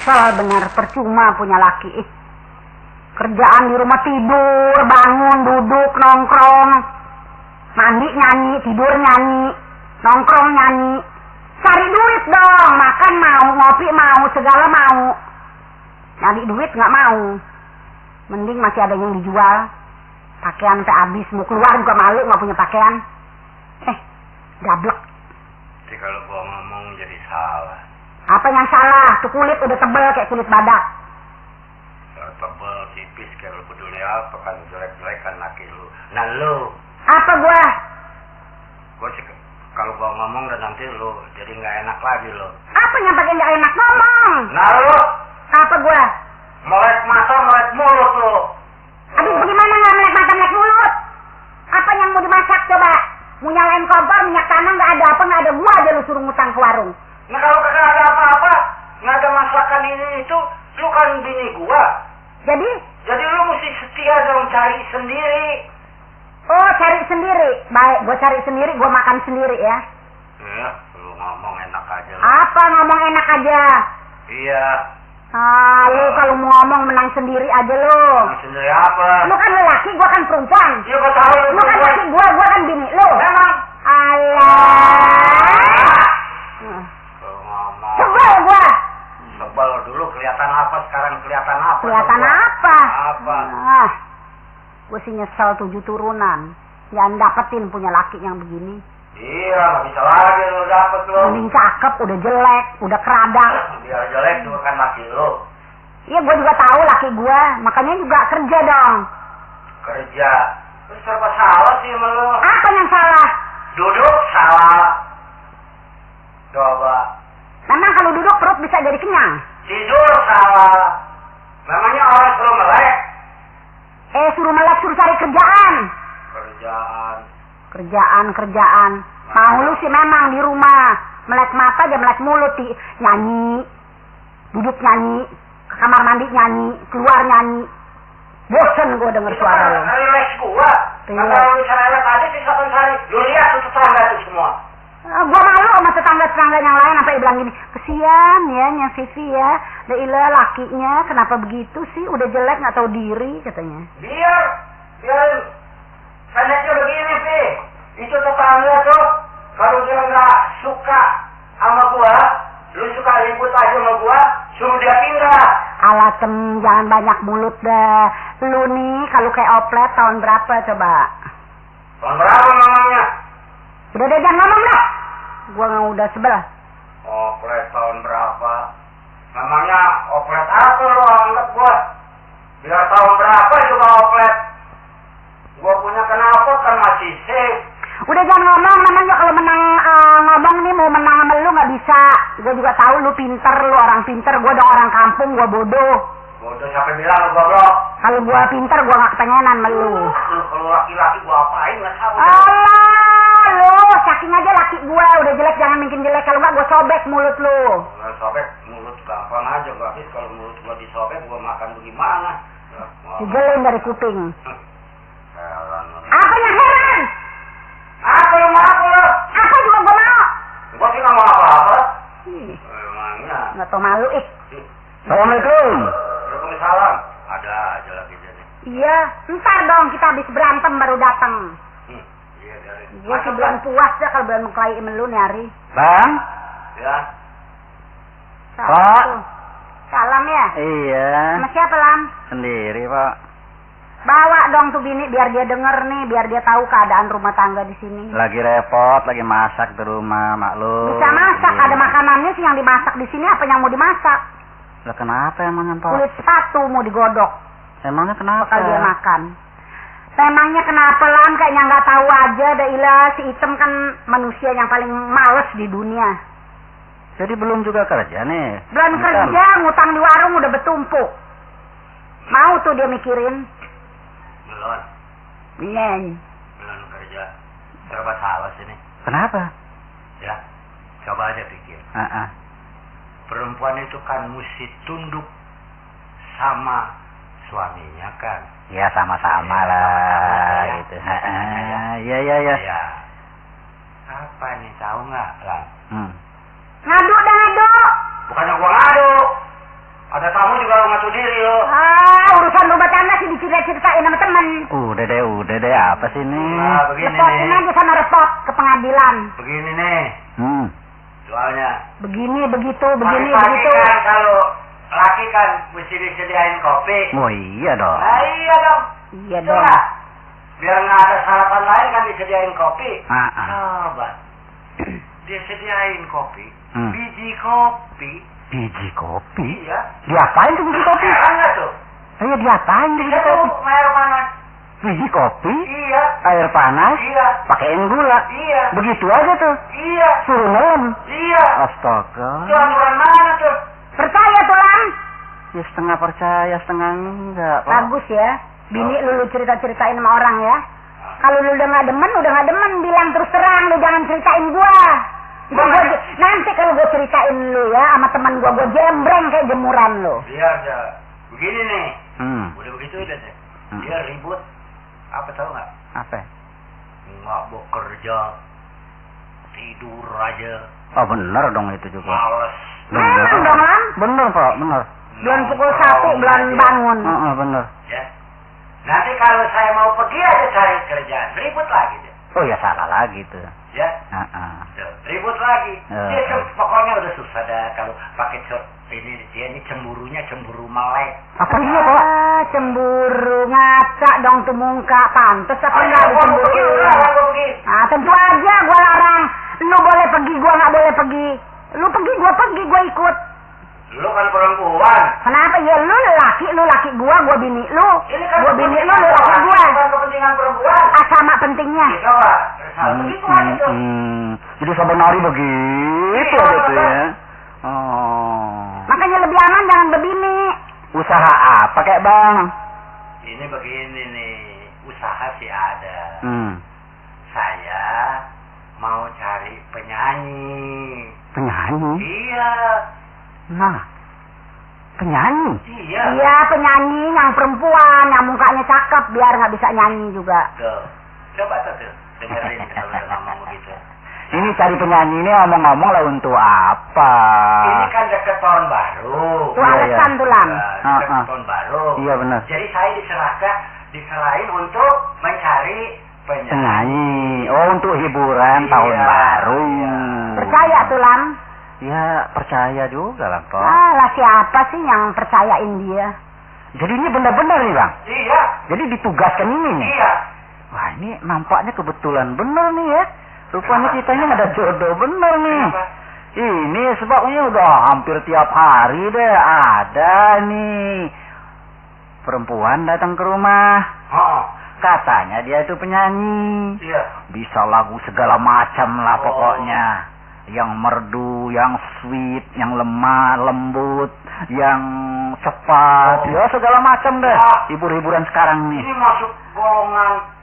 Nyesel bener, percuma punya laki. Kerjaan di rumah tidur, bangun, duduk, nongkrong. Mandi nyanyi, tidur nyanyi, nongkrong nyanyi. Cari duit dong, makan mau, ngopi mau, segala mau. Nyari duit nggak mau. Mending masih ada yang dijual. Pakaian sampai habis, mau keluar juga malu nggak punya pakaian. Gablek. Jadi kalau gua ngomong jadi salah. Apa yang salah? Tuh kulit udah tebel kayak kulit badak. Tebel, tipis, kayak lu peduli apa kan jelek-jelek kan laki lu. Nah lu. Apa gua? Gua sih kalau gua ngomong dan nanti lu jadi nggak enak lagi lu. Apa yang pakai nggak enak ngomong? Nah lu. Apa gua? Melek mata, melek mulut lu. Habis bagaimana nggak melek mata, melek mulut? Apa yang mau dimasak coba? Mau nyalain kompor, minyak tanah nggak ada apa, nggak ada, gua aja lu suruh ngutang ke warung. Nah kalau kagak ada apa-apa, nggak ada masakan ini itu, lu kan bini gua. Jadi lu mesti setia dong, cari sendiri. Oh, cari sendiri. Baik, gua cari sendiri, gua makan sendiri ya. Iya, lu ngomong enak aja. Apa ngomong enak aja? Iya. Lu kalau mau ngomong menang sendiri aja lu. Menang sendiri apa? Lu kan lelaki, gua kan perempuan. Iya, gua tahu lu kan laki, gua kan bini lu. Memang. Alah. Kalau ngomong. Sebel gua. Sebel dulu kelihatan apa, sekarang kelihatan apa? Kelihatan apa? Apa? Gua sih nyesel 7 turunan. Jangan dapetin punya laki yang begini. Iya, nggak bisa lagi lu dapet lu. Mending cakep, udah jelek, udah keradak. Biar jelek juga kan laki lu. Iya, gua juga tahu laki gua, makanya juga kerja dong. Kerja. Terus serba salah sih sama lu. Apa yang salah? Duduk salah. Coba. Memang kalau duduk perut bisa jadi kenyang. Tidur salah. Memangnya orang suruh melek. Suruh melek, suruh cari kerjaan. Kerjaan. Mau lu sih memang di rumah. Melek mata aja melek mulut. Nyanyi. Duduk nyanyi. Ke kamar mandi nyanyi. Keluar nyanyi. Bosen gue denger suara lu. Relax gua. Kalau lu relax aja sih satu hari. Lu lihat tuh tetangga tuh semua. Gua malu sama tetangga-tetangga yang lain sampai bilang gini, kesian ya Nya Vivi ya, Dailah lakinya kenapa begitu sih, udah jelek nggak tahu diri katanya. Biarin. Kayaknya begini sih, itu tetangga tuh kalau dia nggak suka sama gua, lu suka ribut aja sama gua, suruh dia pindah. Alah jangan banyak mulut dah. Lu nih kalau kayak oplet tahun berapa coba? Tahun berapa mamanya? Udah deh jangan ngomong dah. Gua nggak udah sebelah. Oplet tahun berapa? Namanya oplet apa lo anggap gua? Biar tahun berapa juga oplet. Gua punya knalpot kan masih safe. Udah jangan ngomong, namanya kalau menang ngomong nih mau menang sama lu nggak bisa. Gua juga tahu lu pinter, lu orang pinter. Gua dong orang kampung, gua bodoh. Bodoh siapa bilang lu goblok? Kalau gua pinter, gua nggak kepengenan sama lu. Kalau laki-laki gua apain nggak tahu. Alah, lu saking aja laki gua udah jelek jangan bikin jelek. Kalau nggak gua sobek mulut lu. Sobek mulut gampang aja, habis kalau mulut gua disobek gua makan bagaimana? Digelin dari kuping. Heran. Apa yang heran? Apa lu mau apa lu? Apa juga gua mau? Gua sih nggak mau apa-apa. Emangnya. Nggak tau malu Assalamualaikum. Waalaikumsalam. Ada aja lagi jadi. Iya, ntar dong kita habis berantem baru datang. Iya dari. Gua sih belum puas dah kalau belum kelahi lu nih hari. Bang? Ya. Pak? Salam ya? Iya. Sama siapa Lam? Sendiri Pak. Bawa dong tuh bini biar dia denger nih, biar dia tahu keadaan rumah tangga di sini. Lagi repot, lagi masak di rumah, maklum. Bisa masak, ada makanannya sih yang dimasak di sini, apa yang mau dimasak? Lah kenapa emangnya Pak? Kulit sepatu mau digodok. Emangnya kenapa? Bakal dia makan. Emangnya kenapa Lam, kayaknya nggak tahu aja, Dailah si Item kan manusia yang paling males di dunia. Jadi belum juga kerja nih? Belum kerja, ngutang di warung udah bertumpuk. Mau tuh dia mikirin. Belum. Iya. Belum kerja. Serba salah sini. Kenapa? Ya, coba aja pikir. Perempuan itu kan mesti tunduk sama suaminya kan. Ya sama-sama lah ya. gitu. Iya. Ya. Apa nih tahu nggak lah? Ngadu. Bukannya gua ngadu. Kata kamu juga lu ngatur diri lo. Urusan rumah tangga sih diceritain sama temen. Udah deh, apa sih ini? Nah, begini Repotin nih. aja sama repot ke pengadilan. Begini nih. Soalnya. Begini, begitu, begini, Pagi-pagi begitu. kan kalau laki kan mesti disediain kopi. Oh iya dong. Nah, iya dong. Iya Betul dong. nggak? Biar nggak ada sarapan lain kan disediain kopi. Coba. Disediain kopi. Biji kopi. Biji kopi? Iya. Diapain tuh biji kopi? Enggak tuh. Iya, diapain tuh biji Itu kopi? air panas. Biji kopi? Iya. Air panas? Iya. Pakein gula? Iya. Begitu aja tuh? Iya. Suruh nelen? Iya. Astaga. Itu aturan mana tuh? Percaya tuh, Lam? Ya setengah percaya, setengah enggak. Pak. Bagus ya. Bini lu cerita-ceritain sama orang ya. Kalau lu udah nggak demen, bilang terus terang, lu jangan ceritain gua. Nanti kalau gua ceritain lu ya sama teman gua jembreng kayak jemuran lu. Biar dah. Begini nih. Hmm. Udah begitu udah deh. Dia ribut. Apa tahu nggak? Apa? Nggak bekerja. Tidur aja. Oh bener dong itu juga. Males. Memang dong, Lam. Bener Pak, bener. Belum pukul 1, belum bangun. Bener. Ya. Nanti kalau saya mau pergi aja cari kerjaan, ribut lagi deh. Oh ya salah lagi tuh. Ya. Tuh, ribut lagi. Dia pokoknya udah susah dah kalau pakai ini dia ini cemburunya cemburu melek. Apa iya Pak? Cemburu ngaca dong tuh muka. Pantes apa enggak Cemburu. dicemburuin? Tentu aja gua larang. Lu boleh pergi, gua nggak boleh pergi. Lu pergi, gua ikut. Lu kan perempuan. Kenapa? Ya lu laki gua bini lu. Ini kan Gua bini lu laki gua. Bukan kepentingan perempuan. Sama pentingnya. Gitu Pak. Begitu aja tuh. Jadi sebenarnya begitu Iya, gitu ya. Makanya lebih aman jangan berbini. Usaha apa kayak Bang? Ini begini nih, usaha sih ada. Saya mau cari penyanyi. Penyanyi? Iya. Nah, penyanyi? Iya. Iya, penyanyi yang perempuan, yang mukanya cakep biar nggak bisa nyanyi juga. Tuh, coba tuh dengerin kalau udah ngomong begitu. Ini cari penyanyi ini ngomong-ngomong lah untuk apa? Ini kan dekat tahun baru. Tuh alasan tuh, Lam. Dekat tahun baru. Iya benar. Jadi saya diserahin untuk mencari penyanyi. Oh, untuk hiburan tahun baru. Iya. Percaya tuh, Lam? Ya, percaya juga lah, Pak. Lah siapa sih yang percayain dia? Jadi ini benar-benar nih, Bang? Iya. Jadi ditugaskan ini nih? Iya. Wah, ini nampaknya kebetulan benar nih ya. Rupanya kita ini ada jodoh benar nih. Kenapa? Ini sebabnya udah hampir tiap hari deh ada nih perempuan datang ke rumah. Katanya dia itu penyanyi. Iya. Bisa lagu segala macam lah pokoknya. Yang merdu, yang sweet, yang lemah, lembut, yang cepat. Ya segala macam deh. Hibur-hiburan sekarang nih. Ini masuk golongan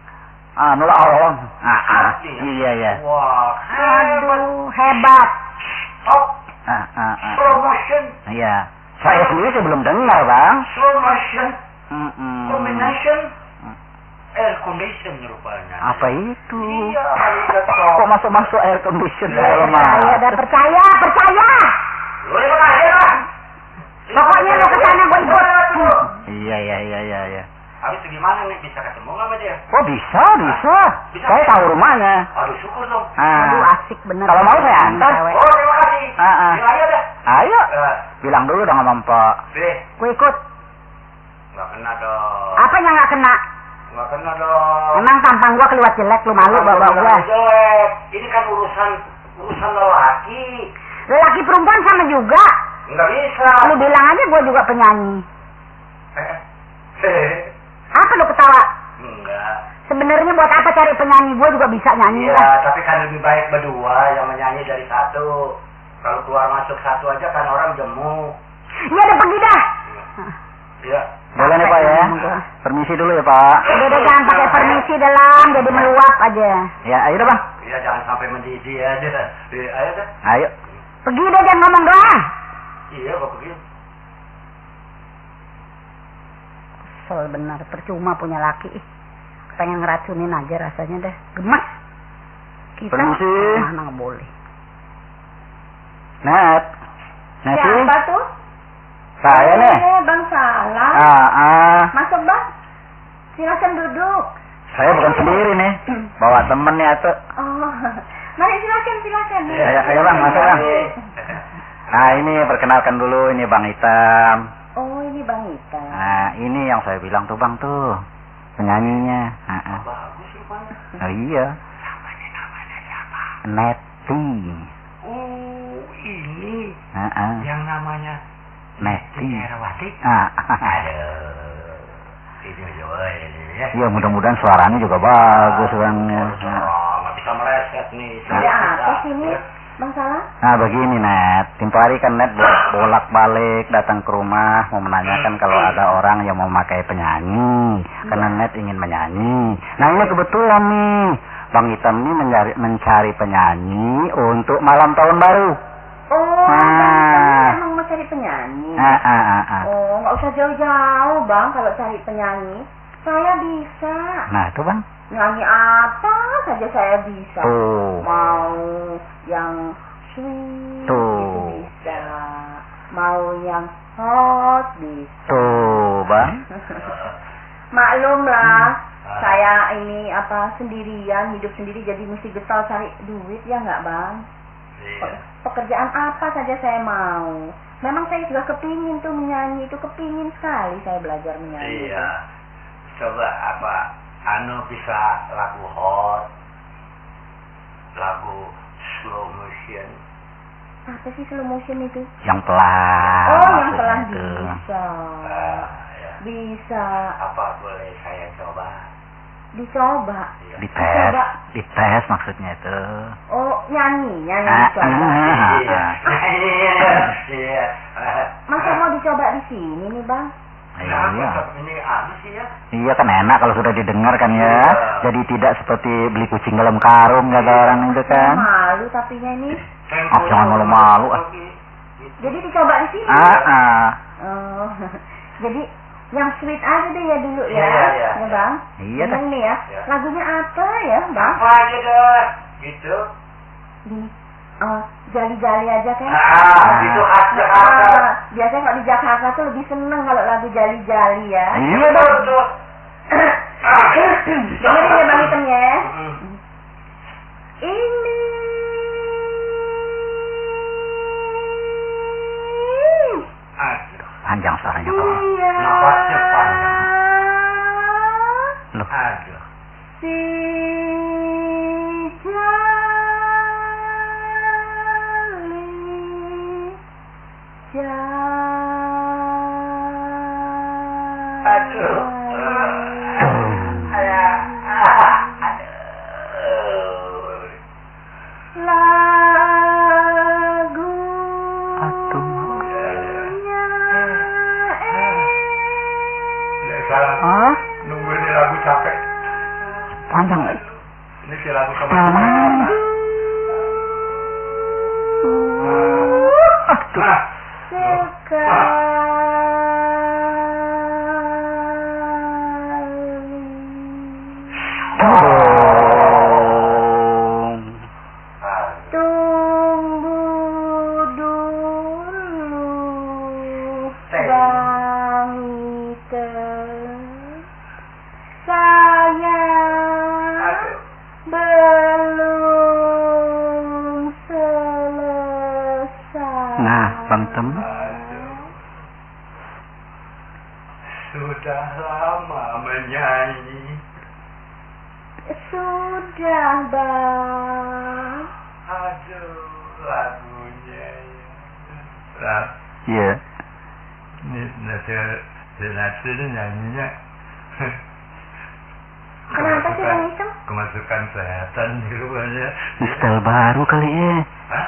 Nolak orang. Iya. Wah, Aduh, hebat. top promotion. Iya. Saya sendiri sih belum dengar, Bang. Slow motion. Combination. Air condition rupanya. Apa itu? Iya, Kok masuk-masuk air condition dalam Percaya. Lu ikut aja lah. Pokoknya lu kesana gua ikut. Iya. Habis itu gimana nih, bisa ketemu nggak sama dia? Oh bisa. Saya tahu rumahnya. Aduh, syukur dong. Aduh, asik bener. Kalau mau saya antar. Oh, terima kasih. Bilang aja dah. Ayo. Bilang dulu dong sama Mpok. Gua ikut. Nggak kena dong. Apa yang nggak kena? Nggak kena dong. Emang tampang gua kelihatan jelek, lu malu bawa gua. Jelek. Ini kan urusan lelaki. Lelaki perempuan sama juga. Nggak bisa. Lu bilang aja gua juga penyanyi. Apa lu ketawa? Enggak. Sebenarnya buat apa cari penyanyi? Gua juga bisa nyanyi. Iya, tapi kan lebih baik berdua yang menyanyi dari satu. Kalau keluar masuk satu aja kan orang jemu. Iya, udah pergi dah. Iya. Boleh nih Pak ya. Permisi dulu ya Pak. Udah jangan pakai permisi dalam, jadi meluap aja. Ya, ayo dah Bang. Iya, jangan sampai mendidih aja. Ayo dah. Ayo. Pergi deh, jangan ngomong doang. Iya, kok pergi. Kesel benar, percuma punya laki. Pengen ngeracunin aja rasanya deh. Gemes. Kita Permisi. mana nggak boleh. Nat. Nati. Siapa tuh? Saya nih. Bang Salah. Masuk Bang. Silakan duduk. Saya bukan sendiri nih. Bawa temen nih atuh. Oh. Mari silakan. Ayo Bang, masuk Bang. Nah, ini perkenalkan dulu, ini Bang Hitam. Oh, ini Bang Hitam. Nah, ini yang saya bilang tuh Bang tuh. Penyanyinya. Bagus rupanya. Oh iya. Namanya siapa? Neti. Oh, ini. Yang namanya Neti. Herawati. Aduh. Itu juga ini ya. Iya, mudah-mudahan suaranya juga bagus Bang. Nggak bisa mereset nih. Ada apa sih ini? Bang Salah? Nah begini Net, tempo hari kan Net bolak-balik datang ke rumah mau menanyakan kalau ada orang yang mau memakai penyanyi, karena Net ingin menyanyi. Nah ini kebetulan nih, Bang Hitam ini mencari penyanyi untuk malam tahun baru. Oh, Bang emang mau cari penyanyi? Oh, nggak usah jauh-jauh Bang kalau cari penyanyi. Saya bisa. Nah itu Bang. Nyanyi apa saja saya bisa. Mau yang sweet itu bisa. Mau yang hot bisa. Bang. Maklum lah, saya ini sendirian, hidup sendiri jadi mesti getol cari duit ya nggak Bang? Pekerjaan apa saja saya mau. Memang saya juga kepingin tuh menyanyi, itu kepingin sekali saya belajar menyanyi. Iya. Coba bisa lagu hot, lagu slow motion. Apa sih slow motion itu? Yang pelan. Oh, yang pelan bisa. Ya. Bisa. Apa boleh saya coba? Dicoba. Dites maksudnya itu. Oh, nyanyi dicoba. Iya. Masa mau dicoba di sini nih Bang? Iya. Ini aneh sih ya. Iya kan enak kalau sudah didengar kan ya. Jadi tidak seperti beli kucing dalam karung kata orang itu kan. Malu tapinya ini. Jangan malu-malu. Jadi dicoba di sini. Oh. Jadi yang sweet aja deh ya dulu ya. Iya. Ya Bang. Iya kan. Ini ya. Lagunya apa ya Bang? Apa aja deh. Gitu. Gini. Jali-jali aja kan? Itu khas Jakarta. Biasanya kalau di Jakarta tuh lebih seneng kalau lagu jali-jali ya. Iya betul. Dengerin ya Bang Hitam ya. Ini panjang suaranya kok. Napasnya panjang. Loh. Aduh. Si Nunggu ini lagu capek. Panjang. Ini si lagu kemana? Sudah lama menyanyi. Sudah Bang. Aduh, lagunya ya. Iya. Ini nasi nyanyinya. Kenapa sih Bang Hitam? Kemasukan setan di rumahnya. Style baru kali ya. Hah?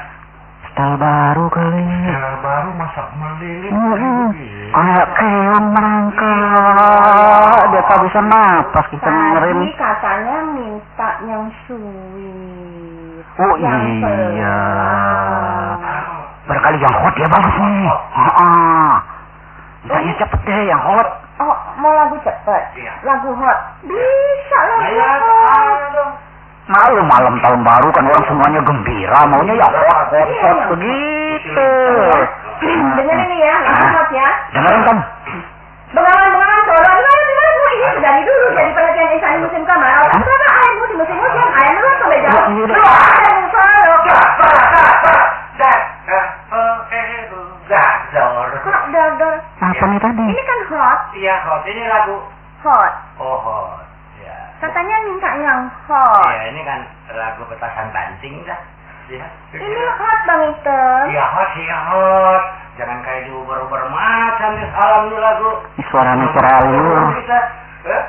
Style baru kali. Style baru masak melilit. Kayak keong merangkak. Dia tak bisa napas kita dengerin. Tadi katanya minta yang sweet. Oh yang iya. pelan. Barangkali yang hot ya bagus nih. Saya cepet deh yang hot. Oh, mau lagu cepet? Iya. Lagu hot? Bisa lagu Ayo, hot. Malu malam tahun baru kan orang semuanya gembira, maunya ya hot begitu. Dengerin nih ya, hot ya. Dengerin kan? Bengawan solo, gimana Bu? Ini dari dulu jadi perhatian Ihsan musim kemarau. Kenapa ayam di musim hujan? Ayam lu sampai jauh. Lu ayam solo. Kok dor? Apa nih tadi? Ini kan hot. Iya hot, ini lagu Hot. oh hot. Ya. Katanya minta yang hot. Iya ini kan lagu petasan banting dah. Ya. Ini hot Bang Item. Iya hot, iya hot. Jangan kayak diuber-uber macam di salam lu lagu. Suaranya keralu.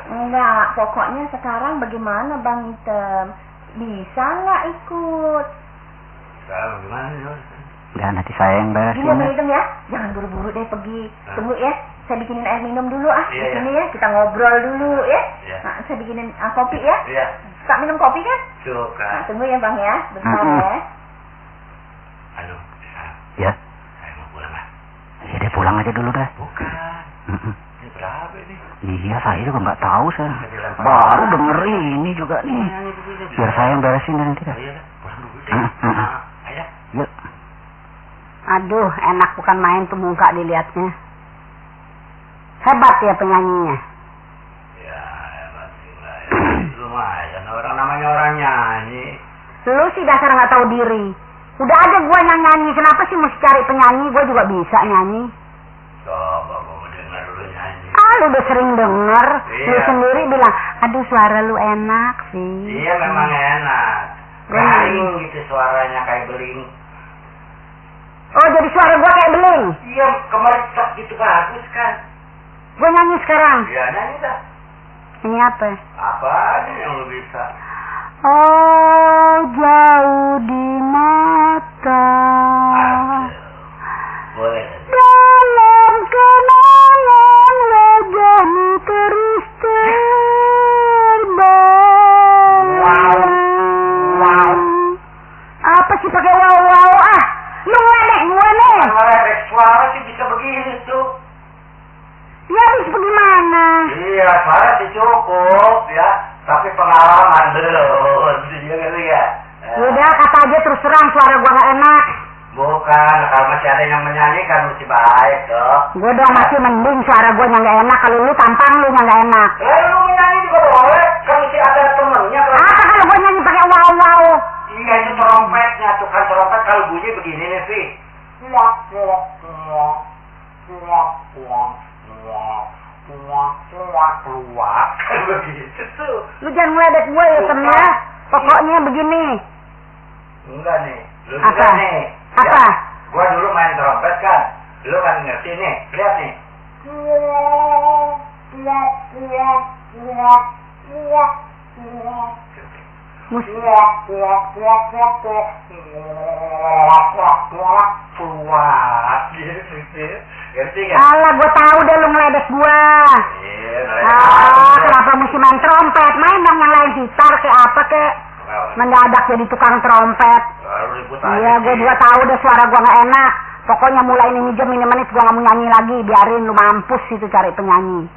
Enggak, pokoknya sekarang bagaimana Bang Item? Bisa nggak ikut? Sekarang gimana ya? Udah nanti saya yang beresin. Gini Bang Item ya, jangan buru-buru deh pergi. Tunggu ya, saya bikinin air minum dulu di sini ya. Kita ngobrol dulu ya. Nah, saya bikinin kopi ya. Iya. Suka minum kopi kan? Suka. Nah, tunggu ya Bang ya, bentar ya. Anu, Ya. saya mau pulang lah. Ya dia pulang aja dulu dah. Bukan. Ini berapa ini? Iya saya juga nggak tahu saya. Dilempar. Baru denger ini juga nih. Biar saya yang beresin nanti dah. Iya, pulang dulu deh. Ayo. Yuk. Aduh, enak bukan main tuh muka dilihatnya. Hebat ya penyanyinya. Ya, hebat sih lah. Lumayan orang namanya orang nyanyi. Lu sih dasar nggak tahu diri. Udah ada gua yang nyanyi, kenapa sih mesti cari penyanyi? Gua juga bisa nyanyi. Coba gua dengar lu nyanyi. Lu udah sering denger. Iya. Lu sendiri bilang, aduh suara lu enak sih. Iya memang enak. Beling gitu suaranya kayak beling. Oh jadi suara gua kayak beling. Iya kemercek gitu bagus kan. Gua nyanyi sekarang. Iya nyanyi dah. Ini apa? Apa aja yang lu bisa. Oh jauh di mata. Boleh. Dalam kenangan wajahmu terus terbang. Wow. Apa sih pakai wow ah? Lu ngeledek gue nih. Ngeledek suara sih bisa begini tuh. Ya habis bagaimana? Iya suara sih cukup ya. Tapi pengalaman belum. Iya kali ya. Udah kata aja terus terang suara gua gak enak. Bukan, kalau masih ada yang menyanyikan mesti baik tuh. Gue dong masih mending suara gua yang gak enak. Kalau lu tampang lu yang gak enak. Lu menyanyi juga boleh. Kan mesti ada temennya. Apa kalau gua nyanyi pakai wow? Iya itu trompetnya tuh kan trompet kalau bunyi begini nih sih. Kan begitu tuh. Lu jangan ngeledek gue ya Tem ya. Pokoknya begini. Enggak nih. Lu Apa? juga nih. Apa? Ya, gua dulu main trompet kan. Lu kan ngerti nih. Lihat nih. Ngerti kan? Alah gua tahu deh lu ngeledek gua. Kenapa mesti main trompet? Main dong yang lain gitar kayak apa kek. Mendadak jadi tukang trompet. Iya, gue juga tahu deh suara gua nggak enak. Pokoknya mulai ini jam ini menit gua nggak mau nyanyi lagi. Biarin lu mampus itu cari penyanyi.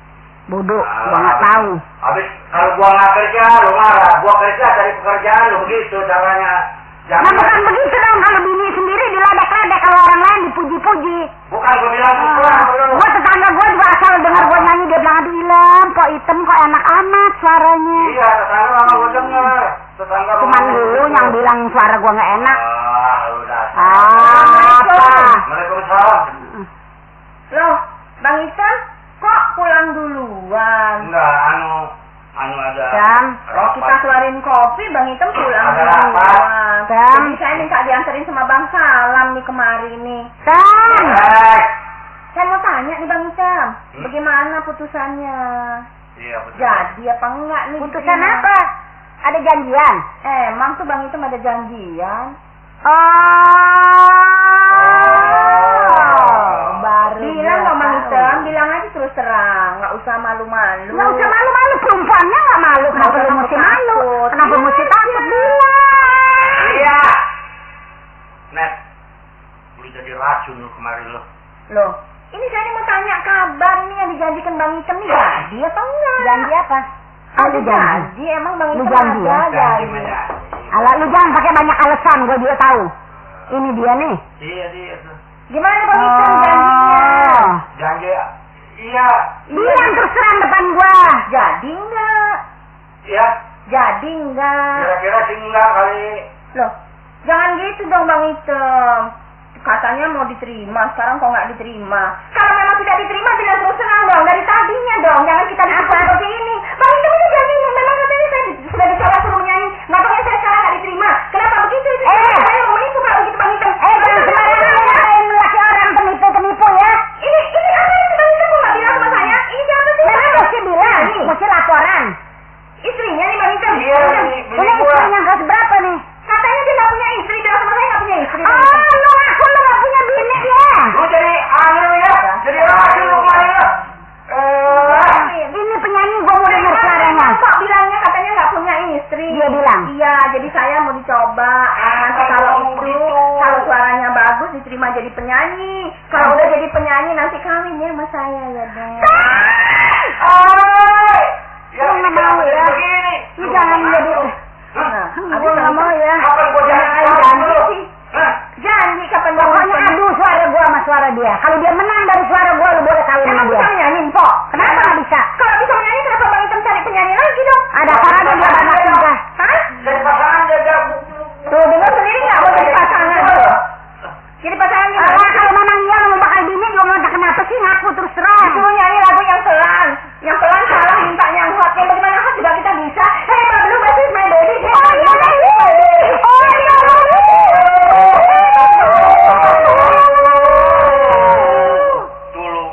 Bodoh, gua nggak tahu. Habis kalau gua nggak kerja, lu marah. Gua kerja cari pekerjaan, lu begitu caranya. Nah bukan begitu dong, kalau bini sendiri diledek-ledek, kalau orang lain dipuji-puji. Bukan gua bilang gitu. Gua tetangga gua juga asal denger gua nyanyi dia bilang aduh Ilham, kok Item kok enak amat suaranya. Iya, tetangga sama gua denger. Tetangga Cuman lu yang bilang suara gua nggak enak. Udah. Apa? Waalaikumsalam. Loh, Bang Item kok pulang duluan? Enggak, anu ada. Jam, rapat. kita keluarin kopi, Bang Item pulang Ada duluan. rapat. Jam, jadi saya minta dianterin sama Bang Salam nih kemari nih. Saya mau tanya nih Bang Item, bagaimana putusannya? Iya, betul. Jadi apa enggak nih? Putusan apa? Ada janjian? Emang tuh Bang Item ada janjian? Baru bilang dong Bang Item, bilang aja terus terang, nggak usah malu-malu. Nggak usah malu-malu, perempuannya nggak malu. Kenapa lu mesti malu? Kenapa mesti takut? Bilang. Iya. Net, udah jadi racun lu kemarin lu. Loh, ini saya mau tanya kabar nih yang dijanjikan Bang Item nih jadi apa enggak? Janji apa? Ada janji, emang Bang Lu Item janji ya? ada Janji janji. menyanyi. Alah lu jangan pakai banyak alasan, gue juga tahu. Ini dia nih. Iya, dia tuh. Gimana Bang Item janjinya? Janji, iya. Bilang terus terang depan gua. Jadi enggak? Iya. Jadi enggak? Kira-kira sih enggak kali. Loh, jangan gitu dong Bang Item. Katanya mau diterima, sekarang kok nggak diterima? Kalau memang tidak diterima, bilang terus terang dong, dari tadinya dong. Jangan kita ditipu seperti ini. Bang Item itu janji, memang katanya saya sudah dicoba suruh menyanyi. Nggak tahu saya sekarang nggak diterima. Kenapa begitu? Saya mau menipu kalau begitu Bang Item. Jangan sembarangan ngelain laki orang penipu ya. Ini apa ini Bang Item kok nggak bilang sama saya? Ini siapa sih? Memang mesti bilang, mesti laporan. Istrinya nih Bang Item. Iya, Punya istrinya kelas berapa nih? Katanya dia nggak punya istri, bilang sama saya nggak punya istri. Oh, lu ngaku lu nggak punya bini ya? Lu jadi anu ya, jadi racun lu kemarin ya. Ini penyanyi gua mau denger suaranya. Kok bilangnya katanya nggak punya istri? Dia bilang. Iya, jadi saya mau dicoba. Nanti kalau suaranya bagus diterima jadi penyanyi. Kalau udah jadi penyanyi nanti kawin ya sama saya ya deh. Ya, Lu nggak mau ya? begini. Lu jangan jadi. Gua nggak mau ya. Kapan gua janji sih? Janji kapan Pokoknya adu suara gua sama suara dia. Kalau dia menang dari suara gua, lu boleh kawin sama Emang dia. bisa menyanyi, Mpok? Kenapa nggak bisa? Kalau bisa menyanyi kenapa Bang Item cari penyanyi lagi dong? Ada orang dia banyak juga. Hah? jadi pasangan jaga. Tuh, dengar sendiri nggak mau jadi pasangan tuh? Jadi pasangan gimana? Kalau memang iya mau bakal bini, gua nggak tahu kenapa sih ngaku terus terang. Disuruh nyanyi lagu yang pelan. Yang pelan salah mintanya yang hot. Yang bagaimana hot juga kita bisa. Hey, Bablu, this is my baby. Oh iya, baby. Oh iya, baby. Tulung.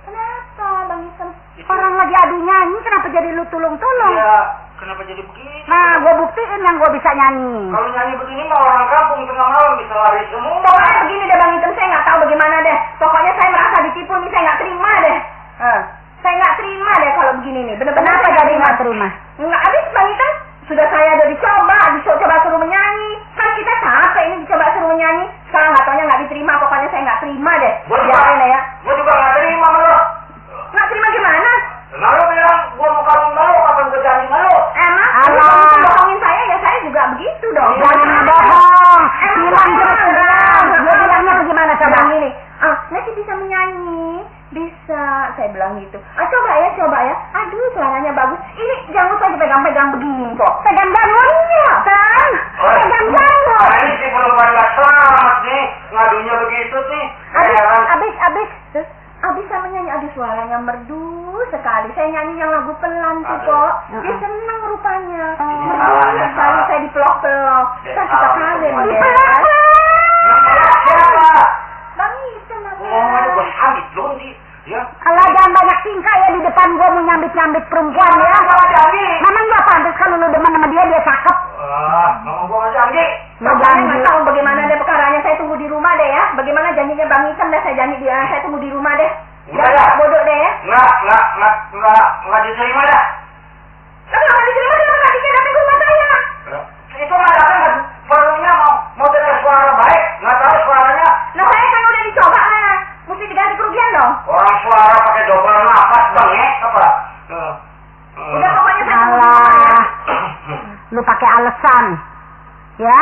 Kenapa Bang Item? Orang lagi adu nyanyi, kenapa jadi lu tulung-tulung? Iya, kenapa jadi begini? Nah, gua buktiin yang gua bisa nyanyi. Kalau nyanyi begini mah orang kampung tengah malam bisa lari semua. Pokoknya begini deh Bang Item, saya nggak tahu bagaimana deh. Pokoknya saya merasa ditipu nih, saya nggak terima deh. Saya nggak terima deh kalau begini nih. Bener-bener Kenapa saya jadi nggak terima? Nggak habis Bang Item. Sudah saya udah dicoba suruh menyanyi. Kan kita capek ini dicoba suruh menyanyi. Sekarang nggak taunya nggak diterima. Pokoknya saya nggak terima deh. Biarin ya. Gua juga nggak terima sama lo. Nggak terima gimana? Nah lo bilang gua mau kawin sama lo, kapan gua janji sama lo? Emang? Allah. Kalau bohongin saya ya saya juga begitu dong. Jangan bohong. Emang Bilang saya terus terang. Dia bilangnya bagaimana coba? Bilang gini, nanti bisa menyanyi. Bisa, saya bilang gitu. Coba ya. Aduh, suaranya bagus. Ini jangan saja pegang-pegang begini kok. Pegang jangunnya, kan? Pegang jangun. Nah ini sih belum pada selamat nih, ngadunya begitu nih. Abis saya menyanyi, aduh suaranya merdu sekali. Saya nyanyi yang lagu pelan tuh kok. Dia seneng rupanya. Merdu sekali, saya dipelok-pelok. Saya suka kawin dia. Siapa? Bang Item apa? Ngomongnya gua samit dong di. Ya. Allah jangan banyak tingkah ya di depan gua mau nyambit-nyambit perempuan ya. Gua janji. Memang gak pantas kalau lu demen sama dia cakep. Ngomong gua nggak janji. Pokoknya nggak tahu bagaimana deh perkaranya. Saya tunggu di rumah deh ya. Bagaimana janjinya Bang Item deh. Saya janji dia. Saya tunggu di rumah deh. Udah ya. Bodoh deh ya. Nggak diterima dah. Tapi nggak diterima kenapa nggak dia datang ke rumah saya? Itu nggak datang, perlunya mau dengar suara baik, nggak tahu suaranya. Nah saya kan udah dicoba nah. Mesti diganti kerugian dong. Orang suara pakai double nafas bang apa? Udah pokoknya saya tunggu di rumah ya. Alah, lu pakai alasan, ya.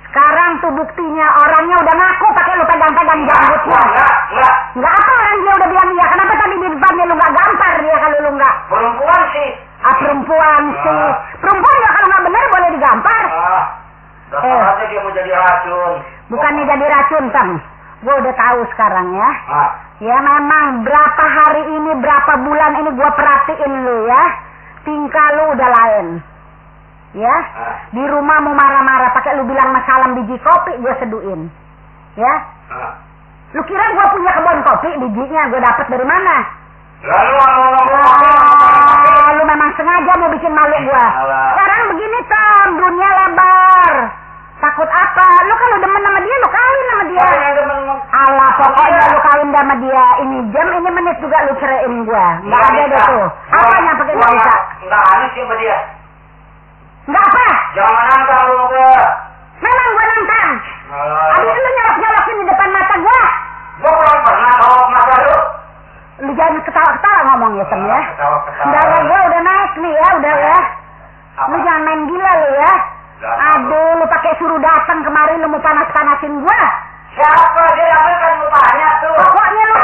Sekarang tuh buktinya orangnya udah ngaku pakai lu pegang-pegang janggutnya. Enggak. Nggak apa orang dia udah bilang iya. Kenapa tadi di depannya lu nggak gampar dia kalau lu nggak? Perempuan sih. Perempuan sih. Perempuan ya kalau nggak benar boleh digampar. Dasar aja dia mau jadi racun. Bukannya jadi racun, Tang. Gue udah tahu sekarang ya. Ah. Ya memang berapa hari ini, berapa bulan ini gue perhatiin lu ya. Tingkah lu udah lain. Ya. Di rumah mau marah-marah pakai lu bilang masalah biji kopi gue seduin. Ya. Lu kira gue punya kebun kopi bijinya gue dapet dari mana? Lalu Lu memang sengaja mau bikin malu gue. Sekarang begini Tom, dunia lebar. Takut apa? Lu kalau demen sama dia, lu kawin sama dia. Alah, pokoknya lu kawin sama dia. Ini jam, ini menit juga lu ceraiin gue. Nggak ada deh tuh. Apanya pakai nggak bisa? Nggak aneh sih sama dia. Nggak apa? Jangan nantang lu gue. Memang gue nantang. Abis lu nyolok-nyolokin di depan mata gue. Gue belum pernah nyolok mata lu. Lu jangan ketawa-ketawa ngomong ya, Tem ya. Ketawa-ketawa. Darah gue udah naik nih ya, udah ya. Lu jangan main gila lu ya. Aduh, lu pakai suruh datang kemari lu mau panas-panasin gue. Siapa dia? Kan mukanya tuh. Pokoknya lu